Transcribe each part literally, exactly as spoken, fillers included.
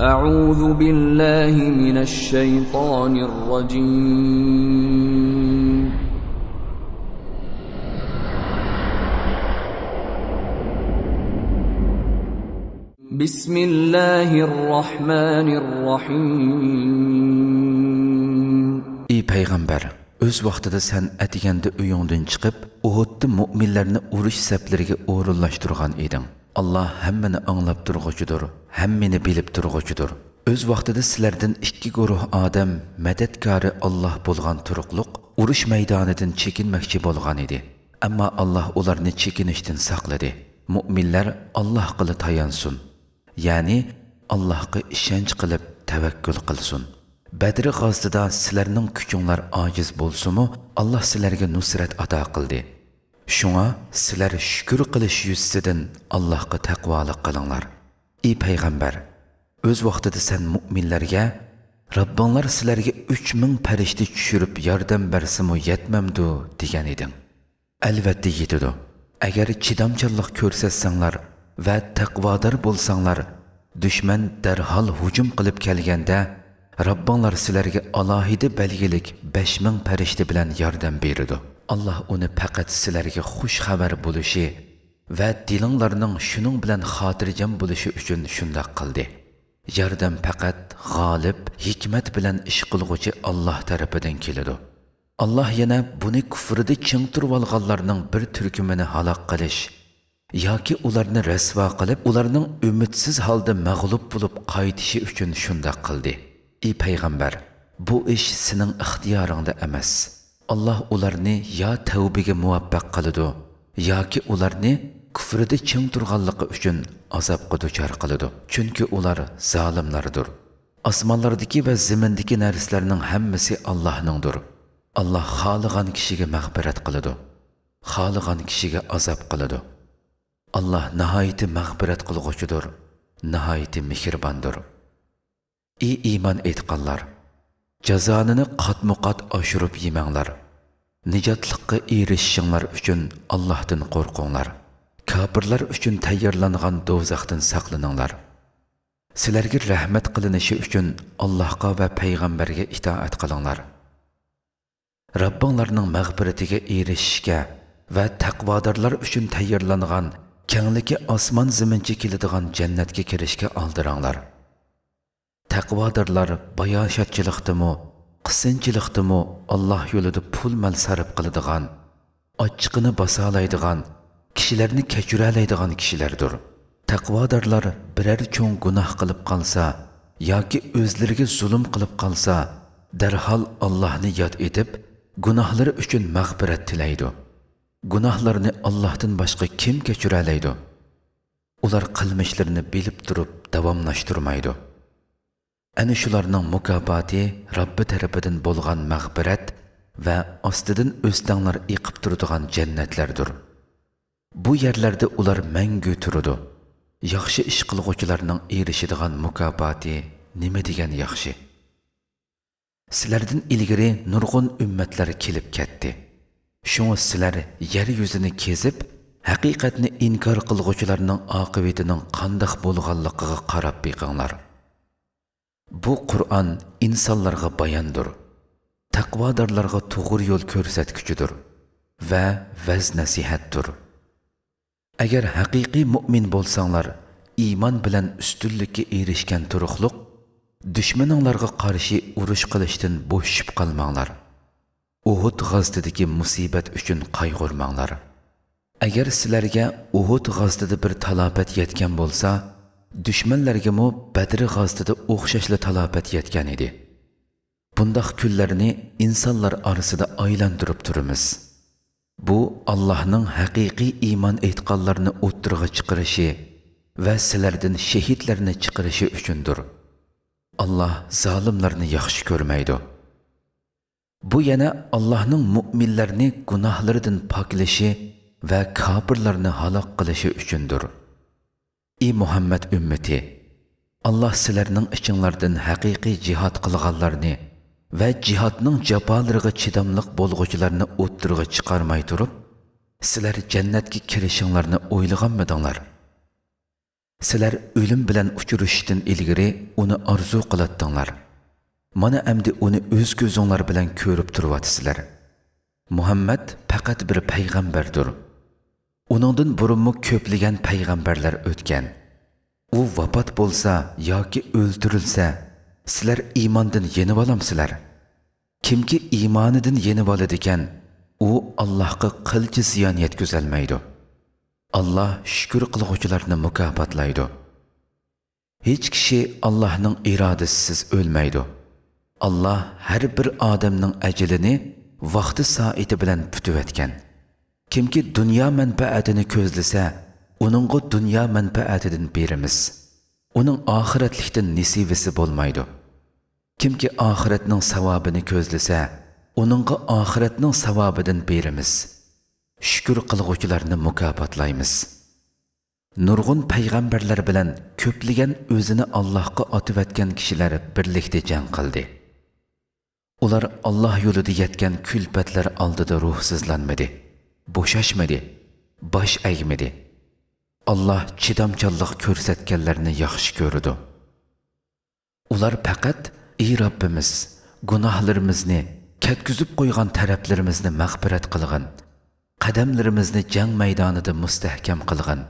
أعوذ بالله من الشيطان الرجيم. بسم الله الرحمن الرحيم. ئى پەيغەمبەر، ئۆز ۋاقتىدا سەن ئەتىگەندە ئۆيۈڭدىن چىقىپ، ئۇھۇدتا مۆمىنلەرنى ئۇرۇش سەپلىرىگە ئورۇنلاشتۇرغان ئىدىڭ. ئاللا ھەممىنى ئاڭلاپ تۇرغۇچىدۇر، ھەممىنى بىلىپ تۇرغۇچىدۇر. ئۆز ۋاقتىدا سىلەردىن ئىككى گۇرۇھ ئادەم مەدەتكارى ئاللا بولغان تۇرۇقلۇق ئۇرۇش مەيدانىدىن چېكىنمەكچى بولغان ئىدى. ئەمما ئاللا ئۇلارنى چېكىنىشتىن ساقلىدى. مۆمىنلەر ئاللاھقىلا تايانسۇن، يەنى ئاللاھقا ئىشەنچ قىلىپ تەۋەككۈل قىلسۇن. بەدر غازىتىدا سىلەرنىڭ كۈچۈڭلار ئاجىز بولسىمۇ، ئاللا سىلەرگە نۇسرەت ئاتا قىلدى. شۇڭا سىلەر شۈكۈر قىلىش يۈزىسىدىن ئاللاھقا تەقۋالىق قىلىڭلار. ئى پەيغەمبەر، ئۆز ۋاقتىدا سەن مۆمىنلەرگە، رەببىڭلار سىلەرگە ئۈچ مىڭ پەرىشتە چۈشۈرۈپ ياردەم بەرسىمۇ يەتمەمدۇ؟ دېگەن ئىدىڭ. ئەلۋەتتە يېتىدۇ. ئەگەر چىدامچانلىق كۆرسەتسەڭلار ۋە تەقۋادار بولساڭلار، دۈشمەن دەرھال ھۇجۇم قىلىپ كەلگەندە، رەببىڭلار سىلەرگە ئالاھىدە بەلگىلىك بەش مىڭ پەرىشتە بىلەن ياردەم بېرىدۇ. ئاللا ئۇنى پەقەت سىلەرگە خۇش خەۋەر بولۇشى ۋە دىلىڭلارنىڭ شۇنىڭ بىلەن خاتىرجەم بولۇشى ئۈچۈن شۇنداق قىلدى. ياردەم پەقەت غالىب، ھېكمەت بىلەن ئىش قىلغۇچى ئاللا تەرىپىدىن كېلىدۇ. ئاللا يەنە بۇنى كۇفرىدا چىڭ تۇرۇۋالغانلارنىڭ بىر تۈركۈمىنى ھالاك قىلىش ياكى ئۇلارنى رەسۋا قىلىپ، ئۇلارنىڭ ئۈمىدسىز ھالدا مەغلۇپ بولۇپ قايتىشى ئۈچۈن شۇنداق قىلدى. ئى پەيغەمبەر، بۇ ئىش سېنىڭ ئىختىيارىڭدا ئەمەس. ئاللا ئۇلارنى يا تەۋبىگە مۇۋەپپەق قىلىدۇ، ياكى ئۇلارنى كۇفرىدا چىڭ تۇرغانلىقى ئۈچۈن ئازابقا دۇچار قىلىدۇ. چۈنكى ئۇلار زالىملاردۇر. ئاسمانلاردىكى ۋە زېمىندىكى نەرسىلەرنىڭ ھەممىسى ئاللانىڭدۇر. ئاللا خالىغان كىشىگە مەغپىرەت قىلىدۇ، خالىغان كىشىگە ئازاب قىلىدۇ. ئاللا ناھايىتى مەغپىرەت قىلغۇچىدۇر، ناھايىتى مېھرىباندۇر. ئى ئىمان ئېيتقانلار! جازانىنى قاتمۇقات ئاشۇرۇپ يېمەڭلار. نىجاتلىققا ئېرىشىشىڭلار ئۈچۈن ئاللاھتىن قورقۇڭلار. كاپىرلار ئۈچۈن تەييارلانغان دوزاختىن ساقلىنىڭلار. سىلەرگە رەھمەت قىلىنىشى ئۈچۈن ئاللاھقا ۋە پەيغەمبەرگە ئىتائەت قىلىڭلار. رەببىڭلارنىڭ مەغپىرىتىگە ئېرىشىشكە ۋە تەقۋادارلار ئۈچۈن تەييارلانغان كەڭلىكى ئاسمان زېمىنچە كېلىدىغان جەننەتكە كىرىشكە ئالدىراڭلار. تەقۋادارلار باياشاتچىلىقتىمۇ، قىسىنچىلىقتىمۇ ئاللا يولىدا پۇل-مال سەرپ قىلىدىغان، ئاچچىقىنى باسالايدىغان، كىشىلەرنى كەچۈرەلەيدىغان كىشىلەردۇر. تەقۋادارلار بىرەر چوڭ گۇناھ قىلىپ قالسا ياكى ئۆزلىرىگە زۇلۇم قىلىپ قالسا، دەرھال ئاللاھنى ياد ئېتىپ، گۇناھلىرى ئۈچۈن مەغپىرەت تىلەيدۇ. گۇناھلارنى ئاللاھتىن باشقا كىم كەچۈرەلەيدۇ؟ ئۇلار قىلمىشلىرىنى بىلىپ تۇرۇپ داۋاملاشتۇرمايدۇ. ئەنە شۇلارنىڭ مۇكاپاتى رەببى تەرىپىدىن بولغان مەغپىرەت ۋە ئاستىدىن ئۆستەڭلەر ئېقىپ تۇرىدىغان جەننەتلەردۇر. بۇ يەرلەردە ئۇلار مەڭگۈ تۇرىدۇ. ياخشى ئىش قىلغۇچىلارنىڭ ئېرىشىدىغان مۇكاپاتى نېمە دېگەن ياخشى! سىلەردىن ئىلگىرى نۇرغۇن ئۈممەتلەر كېلىپ كەتتى. شۇڭا سىلەر يەر يۈزىنى كېزىپ، ھەقىقەتنى ئىنكار قىلغۇچىلارنىڭ ئاقىۋىتىنىڭ قانداق بولغانلىقىغا قاراپ بېقىڭلار. بۇ قۇرئان ئىنسانلارغا باياندۇر، تەقۋادارلارغا توغرا يول كۆرسەتكۈچىدۇر ۋە ۋەز-نەسىھەتتۇر. ئەگەر ھەقىقىي مۆمىن بولساڭلار، ئىمان بىلەن ئۈستۈنلۈككە ئېرىشكەن تۇرۇقلۇق دۈشمىنىڭلارغا قارشى ئۇرۇش قىلىشتىن بوشىشىپ قالماڭلار. ئۇھۇد غازىتىدىكى مۇسىبەت ئۈچۈن قايغۇرماڭلار. ئەگەر سىلەرگە ئۇھۇد غازىتىدە بىر تالاپەت يەتكەن بولسا، دۈشمەنلەرگىمۇ بەدر غازىتىدە ئوخشاشلا تالاپەت يەتكەن ئىدى. بۇنداق كۈنلەرنى ئىنسانلار ئارىسىدا ئايلاندۇرۇپ تۇرىمىز. بۇ ئاللاھنىڭ ھەقىقىي ئىمان ئېيتقانلارنى ئوتتۇرىغا چىقىرىشى ۋە سىلەردىن شېھىتلەرنى چىقىرىشى ئۈچۈندۇر. ئاللاھ زالىملارنى ياخشى كۆرمەيدۇ. بۇ يەنە ئاللاھنىڭ مۆمىنلەرنى گۇناھلىرىدىن پاكلىشى ۋە كاپىرلارنى ھالاك قىلىشى ئۈچۈندۇر. ئى مۇھەممەد ئۈممىتى! ئاللاھ سىلەرنىڭ ئىچىڭلاردىن ھەقىقىي جىھاد قىلغانلارنى ۋە جىھادنىڭ جاپالىرىغا چىداملىق بولغۇچىلارنى ئوتتۇرىغا چىقارماي تۇرۇپ، سىلەر جەننەتكە كىرىشىڭلارنى ئويلىغانمىدىڭلار؟ سىلەر ئۆلۈم بىلەن ئۇچرىشىشتىن ئىلگىرى ئۇنى ئارزۇ قىلاتتىڭلار. مانا ئەمدى ئۇنى ئۆز كۆزۈڭلار بىلەن كۆرۈپ تۇرۇۋاتىسىلەر. مۇھەممەد پەقەت بىر پەيغەمبەردۇر. ئۇنىڭدىن بۇرۇنمۇ كۆپلىگەن پەيغەمبەرلەر ئۆتكەن. ئۇ ۋاپات بولسا ياكى ئۆلتۈرۈلسە، سىلەر ئىماندىن يېنىۋالامسىلەر؟ كىمكى ئىمانىدىن يېنىۋالىدىكەن، ئۇ ئاللاھقا قىلچە زىيان يەتكۈزەلمەيدۇ. ئاللاھ شۈكۈر قىلغۇچىلارنى مۇكاپاتلايدۇ. ھېچ كىشى ئاللاھنىڭ ئىرادىسىسىز ئۆلمەيدۇ. ئاللاھ ھەر بىر ئادەمنىڭ ئەجىلىنى ۋاقتى سائىتى بىلەن پۈتۈۋەتكەن. كىمكى دۇنيا مەنپەئەتىنى كۆزلىسە، ئۇنىڭغا دۇنيا مەنپەئەتىدىن بېرىمىز. ئۇنىڭ ئاخىرەتلىكتىن نېسىۋىسى بولمايدۇ. كىمكى ئاخىرەتنىڭ ساۋابىنى كۆزلىسە، ئۇنىڭغا ئاخىرەتنىڭ ساۋابىدىن بېرىمىز. شۈكۈر قىلغۇچىلارنى مۇكاپاتلايمىز. نۇرغۇن پەيغەمبەرلەر بىلەن كۆپلىگەن ئۆزىنى ئاللاھقا ئاتىۋەتكەن كىشىلەر بىرلىكتە جەڭ قىلدى. ئۇلار ئاللاھ يولىدا يەتكەن كۈلپەتلەر ئالدىدا روھسىزلانمىدى، بوشاشمىدى، باش ئەگمىدى. ئاللاھ چىدامچانلىق كۆرسەتكەنلەرنى ياخشى كۆرىدۇ. ئۇلار پەقەت، ئى رەببىمىز، گۇناھلىرىمىزنى، كەتكۈزۈپ قويغان تەرەپلىرىمىزنى مەغپىرەت قىلغىن، قەدەملىرىمىزنى جەڭ مەيدانىدا مۇستەھكەم قىلغىن،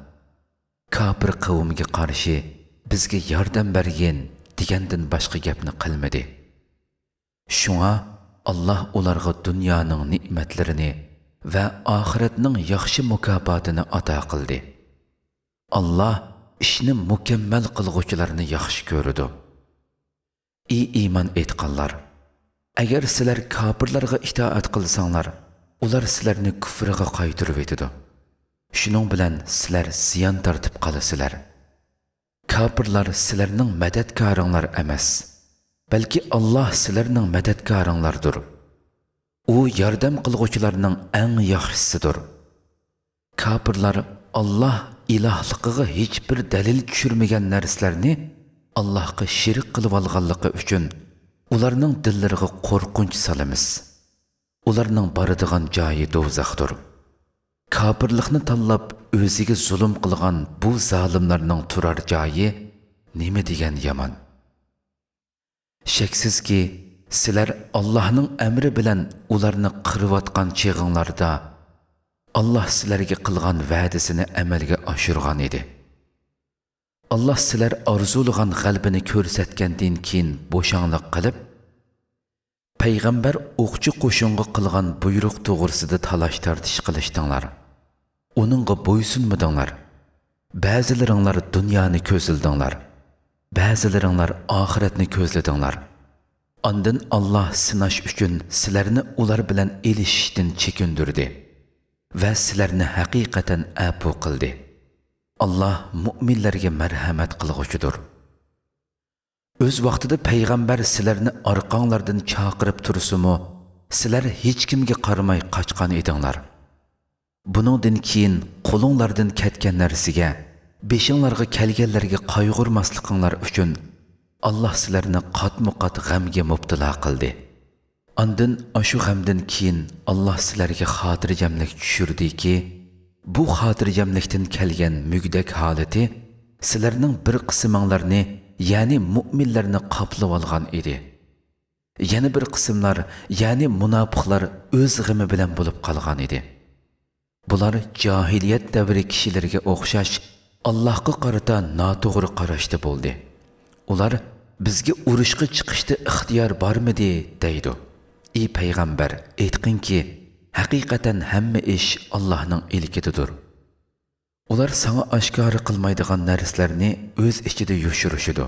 كاپىر قەۋمگە قارشى بىزگە ياردەم بەرگىن، دېگەندىن باشقا گەپنى قىلمىدى. شۇڭا ئاللاھ ئۇلارغا دۇنيانىڭ نېمەتلىرىنى ۋە ئاخىرەتنىڭ ياخشى مۇكاپاتىنى ئاتا قىلدى. ئاللاھ ئىشنى مۇكەممەل قىلغۇچىلارنى ياخشى كۆرىدۇ. ئى ئىمان ئېيتقانلار! ئەگەر سىلەر كاپىرلارغا ئىتائەت قىلساڭلار، ئۇلار سىلەرنى كۇفرىغا قايتۇرۇۋېتىدۇ. شۇنىڭ بىلەن سىلەر زىيان تارتىپ قالىسىلەر. كاپىرلار سىلەرنىڭ مەدەتكارىڭلار ئەمەس، بەلكى ئاللاھ سىلەرنىڭ مەدەتكارىڭلاردۇر. ئۇ ياردەم قىلغۇچىلارنىڭ ئەڭ ياخشىسىدۇر. كاپىرلار ئاللاھ ئىلاھلىقىغا ھېچبىر دەلىل چۈشۈرمىگەن نەرسىلەرنى ئاللاھقا شېرىك قىلىۋالغانلىقى ئۈچۈن ئۇلارنىڭ دىللىرىغا قورقۇنچ سالىمىز. ئۇلارنىڭ بارىدىغان جايى دوزاختۇر. كاپىرلىقنى تاللاپ ئۆزىگە زۇلۇم قىلغان بۇ زالىملارنىڭ تۇرار جايى نېمە دېگەن يامان! شەكسىزكى، سىلەر ئاللاھنىڭ ئەمرى بىلەن ئۇلارنى قىرىۋاتقان چېغىڭلاردا، ئاللاھ سىلەرگە قىلغان ۋەدىسىنى ئەمەلگە ئاشۇرغان ئىدى. ئاللاھ سىلەر ئارزۇلىغان غەلىبىنى كۆرسەتكەندىن كېيىن بوشاڭلىق قىلىپ، پەيغەمبەر ئوقچى قوشۇنغا قىلغان بۇيرۇق توغرىسىدا تالاش-تارتىش قىلىشتىڭلار. ئۇنىڭغا بويسۇنمىدىڭلار. بەزىلىرىڭلار دۇنيانى كۆزلىدىڭلار، بەزىلىرىڭلار ئاخىرەتنى كۆزلىدىڭلار. ئاندىن ئاللاھ سىناش ئۈچۈن سىلەرنى ئۇلار بىلەن ئېلىشىشتىن چېكىندۈردى ۋە سىلەرنى ھەقىقەتەن ئەپۇ قىلدى. ئاللاھ مۇئمىنلەرگە مەرھەمەت قىلغۇچىدۇر. ئۆز ۋاقتىدا پەيغەمبەر سىلەرنى ئارقاڭلاردىن چاقىرىپ تۇرسىمۇ، سىلەر ھېچكىمگە قارىماي قاچقان ئىدىڭلار. بۇنىڭدىن كېيىن قولۇڭلاردىن كەتكەن نەرسىگە، بېشىڭلارغا كەلگەنلەرگە قايغۇرماسلىقىڭلار ئۈچۈن، ئاللاھ سىلەرنى قاتمۇ قات غەمگە مۇپتىلا قىلدى. ئاندىن ئاشۇ غەمدىن كېيىن ئاللاھ سىلەرگە خاتىرجەملىك چۈشۈردىكى، بۇ خاتىرجەملىكتىن كەلگەن مۈگدەك ھالىتى سىلەرنىڭ بىر قىسمىڭلارنى، يەنى مۇئمىنلەرنى قاپلىۋالغان ئىدى. يەنە بىر قىسىملار، يەنى مۇناپىقلار ئۆز غېمى بىلەن بولۇپ قالغان ئىدى. بۇلار جاھىلىيەت دەۋرى كىشىلىرىگە ئوخشاش، ئاللاھقا قارىتا ناتوغرا قاراشتا بولدى. ئۇلار، «بىزگە ئۇرۇشقا چىقىشتا ئىختىيار بارمىدى؟» دەيدۇ. ئى پەيغەمبەر، ئېيتقىنكى، ھەقىقەتەن ھەممە ئىش ئاللاھنىڭ ئىلكىدىدۇر. ئۇلار ساڭا ئاشكارا قىلمايدىغان نەرسىلەرنى ئۆز ئىچىدە يوشۇرۇشىدۇ.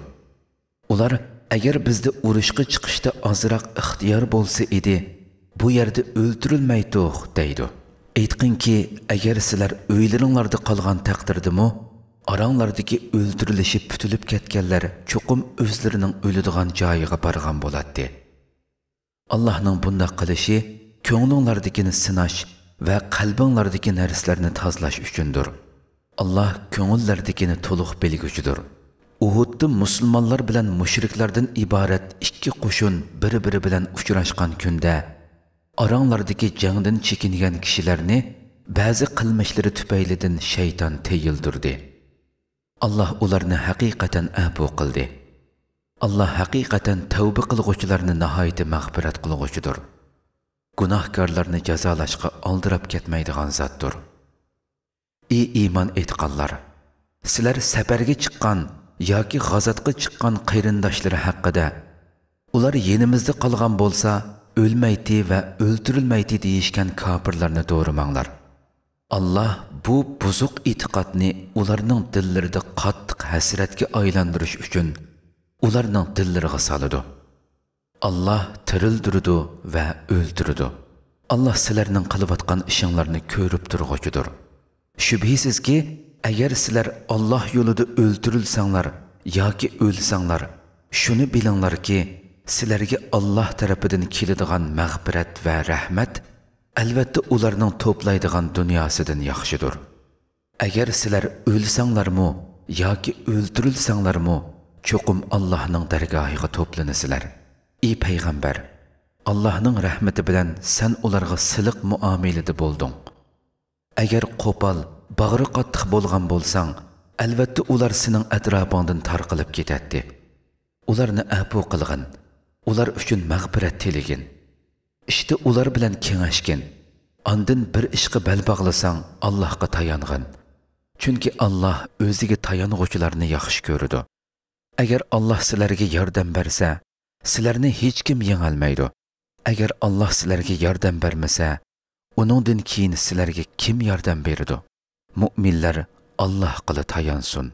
ئۇلار، «ئەگەر بىزدە ئۇرۇشقا چىقىشتا ئازراق ئىختىيار بولسا ئىدى، بۇ يەردە ئۆلتۈرۈلمەيتتۇق» دەيدۇ. ئېيتقىنكى، ئەگەر سىلەر ئۆيلىرىڭلاردا قالغان تەقدىردىمۇ، ئاراڭلاردىكى ئۆلتۈرۈلۈشى پۈتۈلۈپ كەتكەنلەر چوقۇم ئۆزلىرىنىڭ ئۆلىدىغان جايىغا بارغان بولاتتى. ئاللاھنىڭ بۇنداق قىلىشى كۆڭلۈڭلاردىكىنى سىناش ۋە قەلبىڭلاردىكى نەرسىلەرنى تازىلاش ئۈچۈندۇر. ئاللاھ كۆڭۈللەردىكىنى تولۇق بىلگۈچىدۇر. ئۇھۇدتا مۇسۇلمانلار بىلەن مۇشرىكلاردىن ئىبارەت ئىككى قوشۇن بىر-بىرى بىلەن ئۇچراشقان كۈندە، ئاراڭلاردىكى جەڭدىن چېكىنگەن كىشىلەرنى بەزى قىلمىشلىرى تۈپەيلىدىن شەيتان تىيىلدۈردى. ئاللاھ ئۇلارنى ھەقىقەتەن ئەپۇ قىلدى. ئاللاھ ھەقىقەتەن تەۋبە قىلغۇچىلارنى ناھايىتى مەغپىرەت قىلغۇچىدۇر. گۇناھكارلارنى جازالاشقا ئالدىراپ كەتمەيدىغان زاتتۇر. ئى ئىمان ئېيتقانلار! سىلەر سەپەرگە چىققان ياكى غازاتقا چىققان قېرىنداشلىرى ھەققىدە، ئۇلار يېنىمىزدا قالغان بولسا، ئۆلمەيتتى ۋە ئۆلتۈرۈلمەيتتى دېيىشكەن كاپىرلارنى دورىماڭلار. ئاللاھ بۇ بۇزۇق ئېتىقادنى ئۇلارنىڭ دىللىرىدا قاتتىق ھەسرەتكە ئايلاندۇرۇش ئۈچۈن ئۇلارنىڭ دىللىرىغا سالىدۇ. ئاللاھ تىرىلدۈرىدۇ ۋە ئۆلتۈرىدۇ. ئاللاھ سىلەرنىڭ قىلىۋاتقان ئىشىڭلارنى كۆرۈپ تۇرغۇچىدۇر. شۈبھىسىزكى، ئەگەر سىلەر ئاللاھ يولىدا ئۆلتۈرۈلسەڭلار ياكى ئۆلسەڭلار، شۇنى بىلىڭلاركى، سىلەرگە ئاللاھ تەرىپىدىن كېلىدىغان مەغپىرەت ۋە رەھمەت، ئەلۋەتتە، ئۇلارنىڭ توپلايدىغان دۇنياسىدىن ياخشىدۇر. ئەگەر سىلەر ئۆلسەڭلارمۇ ياكى ئۆلتۈرۈلسەڭلارمۇ، چوقۇم ئاللاھنىڭ دەرگاھىغا توپلىنىسىلەر. ئى پەيغەمبەر! ئاللاھنىڭ رەھمىتى بىلەن سەن ئۇلارغا سىلىق مۇئامىلىدە بولدۇڭ. ئەگەر قوپال، باغرى قاتتىق بولغان بولساڭ، ئەلۋەتتە ئۇلار سېنىڭ ئەتراپىڭدىن تارقىلىپ كېتەتتى. ئۇلارنى ئەپۇ قىلغىن، ئۇلار ئۈچۈن مەغپىرەت تىلىگىن. ئىشتا ئۇلار بىلەن كېڭەشكىن. ئاندىن بىر ئىشقا بەل باغلىساڭ، ئاللاھقا تايانغىن. چۈنكى ئاللاھ ئۆزىگە تايانغۇچىلارنى ياخشى كۆرىدۇ. ئەگەر ئاللاھ سىلەرگە ياردەم بەرسە، سىلەرنى ھېچكىم يېڭەلمەيدۇ. ئەگەر ئاللاھ سىلەرگە ياردەم بەرمىسە، ئۇنىڭدىن كېيىن سىلەرگە كىم ياردەم بېرىدۇ؟ مۇئمىنلەر ئاللاھقىلا تايانسۇن.